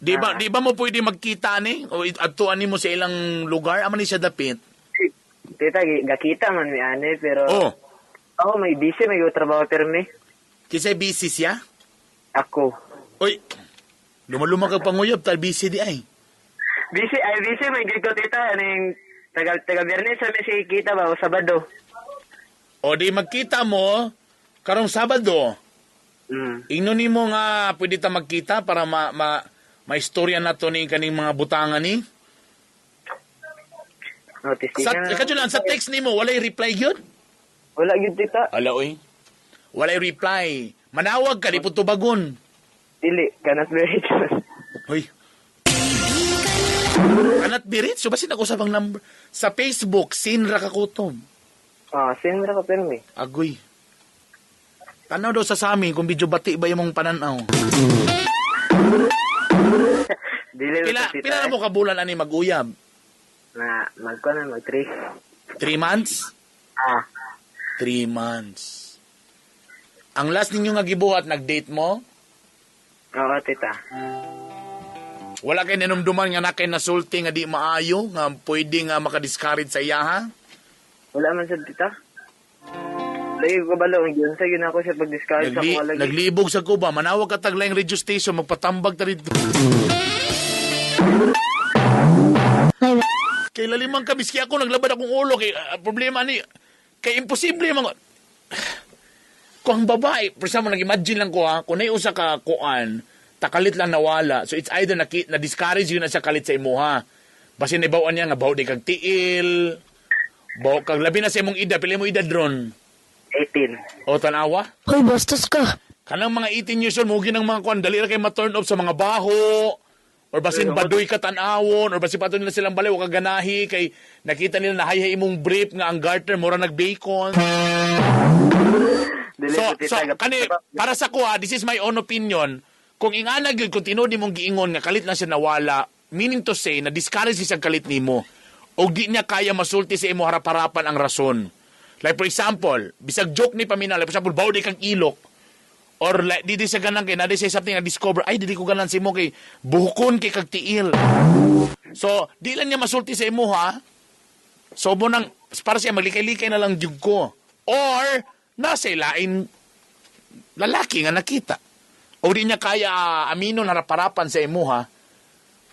A: Di ba mo pwede magkita ni o adtuan nimo sa ilang lugar ama ni siya dapit?
B: Tita, gakita man mi ane, pero...
A: Oh.
B: May busy, may trabaho termi.
A: Kisay busy siya?
B: Ako.
A: Uy, lumaluma ka panguyab, tal busy di ay.
B: Busy, may gig ko tita, aning taga-Biyernes, sa si kita ba, o Sabado.
A: O di magkita mo, karong Sabado. Ingnon mo nga, pwede ta magkita para ma-istorya na to ni kaning mga butangan ni? Sa text ni mo, walay reply yun?
B: Wala yun, tita.
A: Ala, oy. Walay reply. Manawag ka, di po tubagon.
B: Dili, kanas very.
A: Hoy. Kanat diretso, basin ako sa bang number. Sa Facebook, Sinra Kakutom.
B: Sindra ka pirmi.
A: Agoy. Tanaw daw sa amin kung medyo bati ba yung mong pananaw.
B: Dili
A: Pila na mo kabulan ani mag-uyab?
B: Na, mag 3.
A: 3 months? 3 months. Ang last ninyo nga gibuhat, nag-date mo?
B: Oo, tita.
A: Wala kayo ninumduman nga na kayo nasulti nga di maayo, nga pwede nga makadiscourage sa iya, ha?
B: Wala man sa tita. Lagi ko ba lang, yun sa yun ako siya pag-discard sa kung lagi.
A: Naglibog sa Cuba, manawag ka taglayang radio station, magpatambag ta rito. Kay lalimang kabis, kaya ako naglabad akong ulo, kay problema ni, kay imposible mga, kung ang babae, for example, nag-imagine lang ko ha, kung naiusa ka kuan, takalit lang nawala, so it's either na-discourage yun na sa kalit sa imo ha, basin ibawaan niya nga, baw di kag tiil, baw kag labi na sa imong edad, pili mo edad ron?
B: 18.
A: O tanawa?
E: Hoy, bastos ka.
A: Kanang mga 18 years old, mugi ng mga kuan, dali na kayo ma-turn off sa mga baho, or basin baduy ka tanawon, or basin pato nila silang balay, o kaganahi, kay nakita nila na hay imong brief nga ang garter, mura nag-bacon. So, kani, para sa kuha, this is my own opinion, kung ingana gyud kung tinuod nimong giingon nga kalit na siya nawala, meaning to say, na discourage siya kalit nimo, o di niya kaya masulti sa imo harap-harapan ang rason. Like for example, bisag joke ni paminaw, like for example, bawdi kang ilok, or like, di siya ganang kay, na di say something na discover, ay, di ko ganan si mo kay, buhukon kay kag tiil. So, di lang niya masulti sa imo ha, so mo nang, para siya maglikay-likay na lang jug ko. Or, nasa ilain, lalaki nga nakita. O di niya kaya amino na harap-harapan sa imo ha,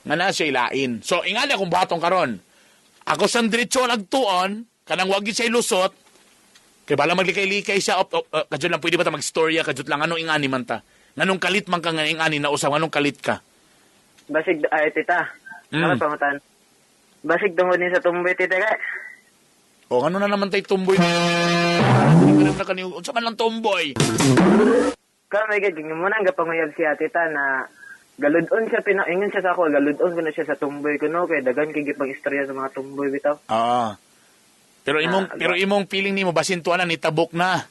A: nga nasa ilain. So, ingali akong batong karon. Ako sang diretso nagtuon, kanang wagi siya lusot, kaya bala maglikay-likay siya, kadyo lang pwede ba ta mag-storya, kadyo lang, anong ingani man ta? Nganong kalit man ka nga ingani na usap, anong kalit ka?
B: Basig, ay, tita. Ano pangutan? Basig tungod ni sa tumboy, tita ka.
A: O, ano na naman tayo tumboy? Unsa man lang tumboy?
B: Kaya may gagawin mo na, ang gapanguyab siya, tita, na galudon siya, ingon siya sa ako, galudon ko na siya sa tumboy ko, no? Kaya dagan kay gipang istorya sa mga tumboy, bitaw.
A: Pero imong feeling nimo basin tuanan ni tabok na.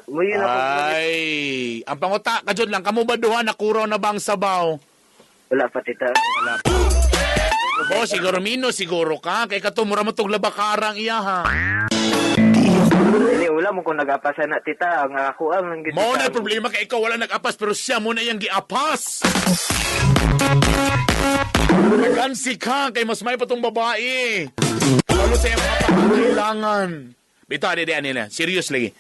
B: Muyo na po.
A: Ay, ang panguta kadjud lang kamo ba duha nakuraw na bang sabaw?
B: Wala pa, tita.
A: Wala pa. Bo siguro siguro ka kay kato mura mo tog labakarang iya ha.
B: Dili wala mo kung nag-apasa na, tita. Ang ako ang gid.
A: Mao na problema kay ikaw wala nag-apas pero siya mo na yang giapas. Nagansi ka kay mas may patong babae. Lalo sa mga pangangailangan. Bito, nila. Serious lagi.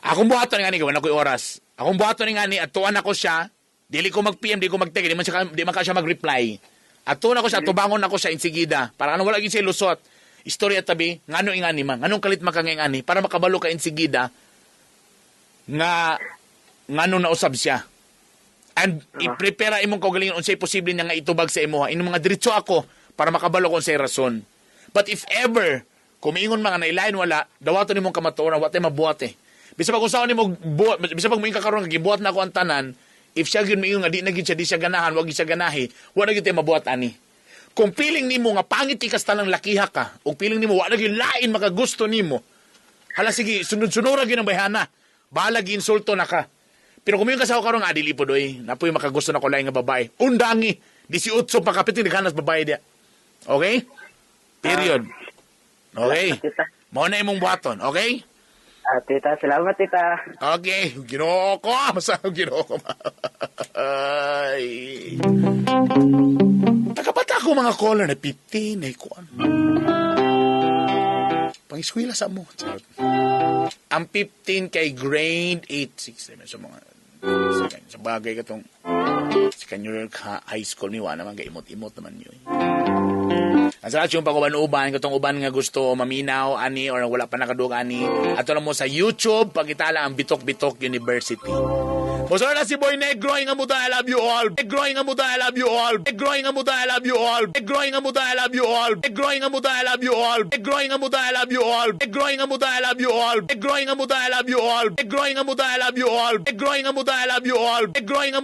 A: Akong buhaton nga ni, gawan ako'y oras. Akong buhaton nga ni, atuan ako siya, dili ko mag-PM, di ko mag-text, di man ka siya mag-reply. Atuan ako siya, tubangon ako siya insigida. Para ano wala gid siya lusot. Istorya tabi, ngano ingani man, nganong kalit makangingani, para makabalo ka insigida, nga, ngano nausab siya. And, i-prepare imong kaugalingon, unsay posible niya nga itubag sa imuha. Inong mga diretso ako, para makabalo ko unsay rason. But if ever, kumingon mga nailain wala, dawato nimong kamatuoran, wala tayo mabuhat eh. Bisa pag usawan nimo buhat, bisa pag moing kakaroon, gibuhat na ako ang tanan, if siya yun mingon nga, di na siya, di siya ganahan, wag siya ganahi, wala na tayo mabuhat ani. Kung piling nimo nga, pangit ikas talang lakiha ka, o piling nimo, wala na lain makagusto nimo, hala sige, sunod-sunura yun ang bayhana, bahala insulto na ka. Pero kung yung kasawa karoon, adili po doy, napoy makagusto na ko lain nga babae, undangi, 18 pa kapitin, naghanas babae dia. Okay? Period. Okay. Mao na imong buhaton, okay?
B: Tita, salamat, tita.
A: Okay. Ginoo ko. Masarap ginoo ko. Ay. Nakabata ko mga caller na 15. Ay, kuan. Pang-eskwela sa mo. Ang 15 kay grade 8, 6, 7. So, mga sa bagay ka tong sa New York High School niwa naman kay imot-imot naman yun. Ang salat yung pag-uban-uban, katong uban nga gusto maminaw, ani, or wala pa nakadug, ani. Ato lang mo sa YouTube, pagkitala ang Bitok-Bitok University. Masara na si Boy Negro, nga muda, I love you all. Negro, nga muda, I love you all. Negro, nga muda, I love you all. Negro, nga muda, I love you all. Negro, nga muda, I love you all. Negro, nga muda, I love you all. Negro, nga muda, I love you all. Negro, nga muda, I love you all. Negro, nga muda, I love you all. Negro, nga muda, I love you all. Negro, nga